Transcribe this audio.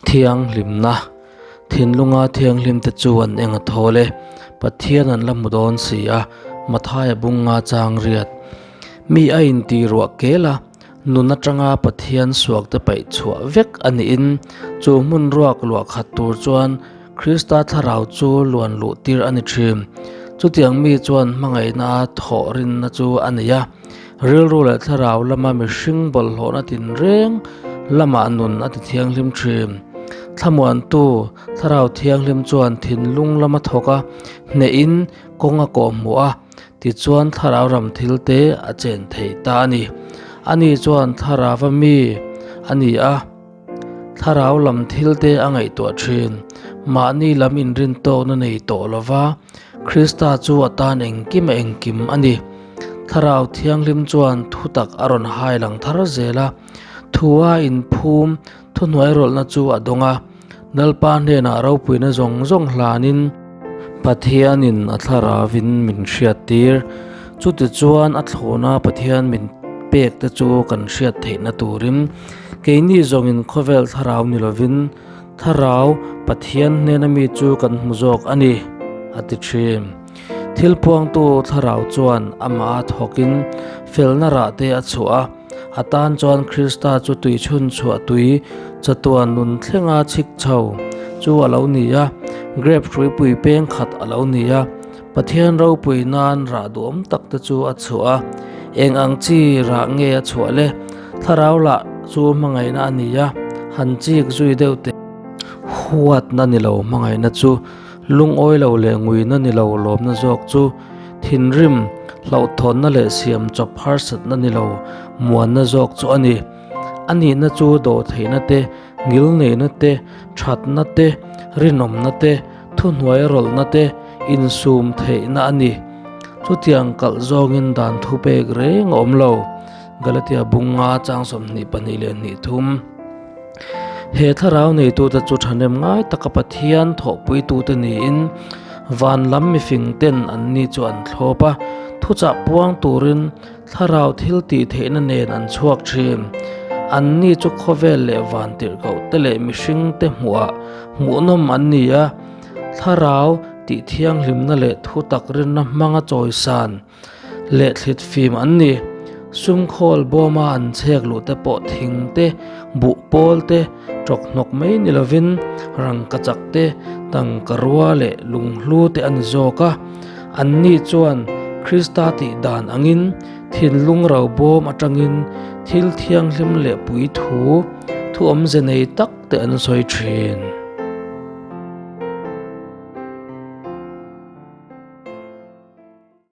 Thianghlimna, Thinlunga thianghlimte chu an eng a thawl e, Pathian an la hmu dawn si a, Mathaia bunga chang riat. Mi a inti ruah kel a, nun atanga Pathian suakte paih chhuah vek a niin chu hmun ruak luah khat tur chuan Krista thlarau chu luan luh tir a ni thin. Chutiang mi chuan hmangaihna a thawh rinna chu a nei a, rilru leh thlarau lama mihring bawlhhlawhna tinreng lamah nun a ti thianghlim thin. Thlamuantu thlarau thianghlim chuan thinlung lama thawk a, hnehin kawng a kawhhmuh a, Tichuan thlarau ram thil te a chen thei ta a ni. Ani chuan thlarauva mi a ni a, thlarau lam thil te a ngaihtuah thin. Mahni lam inrin tawkna nei tawh lova, Krista chu a tan engkim a engkim a ni. Thlarau Thianghlim chuan thutak a rawn hai lang thar zel a, thua inphum thuhnuairawlhna chu a dawng a. Lalpa hnenah ropuina zawng zawng hlanin Pathianin a thlaravin min hriattir. Chutichuan a thlawna Pathian min pek te chu kan hriat theihna turin keini zawngin khawvel thlarau ni lovin thlarau Pathian hnena mi chu kan hmu zawk a ni, a ti thin. Thil puangtu thlarau chuan amah a thawkin felna rah te a chhuah a. A tan chuan Krista chu tui chhun chhuah tui chatuan nun thlenga chhik chho chu a lo ni a, grape hruipui peng khat a lo ni a, Pathian ropui nan rah duhawm tak te chu a chhuah a. Eng ang chi rah nge a chhuah le? Thlarau lah chu hmangaihna a ni a, han chik zui deuh teh. Huatna ni lo hmangaihna chu lungawi lo leh nguina ni lo lawmna zawk chu thinrim, hlauhthawnna leh siam chawp harsatna ni lo muanna zawk chu a ni. A nihna chu dawhtheihna te, ngilneihna te, thatna te, rinawmna te, thuhnuai rawlhna te, insum theihna a ni. Chutiang kalh zawngin dan thupek reng a awm lo. Galatia bunga chang 22 leh hnih thum. He thlarau neitute chu thahnem ngai taka Pathian thawhpuitute niin van lam mifing ten anni chu an thlawp a, thuchah puang turin thlarau thil tih theihna nen an chhuak thin. Anni chu khawvel leh van tirhkoh te leh mihring te hmuhah hmuhnawm an ni a, thlarau tih thianghlimna leh thutak rinna hmanga chawisan leh thlit fim an ni. Sumkhawl bawma an chhek luh te pawh thing te, buh pawl te, tawk hnawk mai ni lovin rangkachak te, tangka rua leh lunghlu te a ni zawk a. Anni chuan Krista tih dan angin thinlung ro bawm atangin thil thianghlim leh puithu, thu awmze nei tak te an sawi thin.